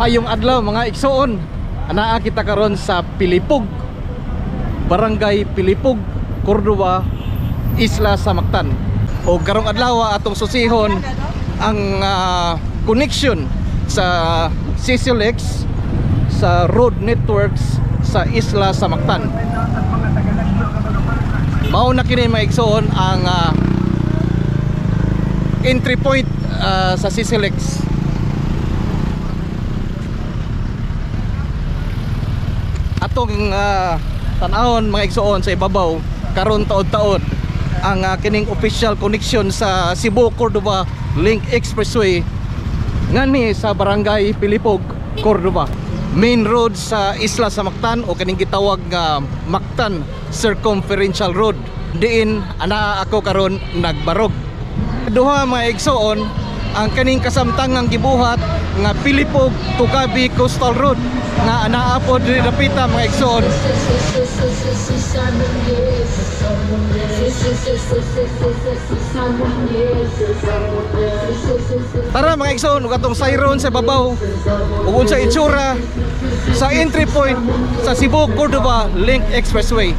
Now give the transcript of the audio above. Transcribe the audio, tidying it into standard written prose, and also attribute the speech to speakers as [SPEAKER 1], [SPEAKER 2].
[SPEAKER 1] Maayong adlaw, mga igsoon. Anaa kita karon sa Pilipog. Barangay Pilipog, Cordova, Isla sa Mactan. O karong adlaw, atong susihon ang connection sa CCLEX sa road networks sa Isla sa Mactan. Mao na kini, mga igsoon, ang entry point sa CCLEX. Atong tan-awon, mga igsoon, sa ibabaw karon taod-taod ang kining official connection sa Cebu Cordova Link Expressway ngani sa Barangay Pilipog, Cordova. Main road sa Isla sa Mactan o kining gitawag nga Mactan Circumferential Road diin anaa ako karon nagbarog. Duha, mga igsoon, ang kaning kasamtangang gibuhat nga Pilipog Tocabe Coastal Road nga anaa po diri dapita, mga igsoon. Tara, mga igsoon, ug atong sayron sa babaw ug unsa itsura sa entry point sa Cebu Cordova Link Expressway.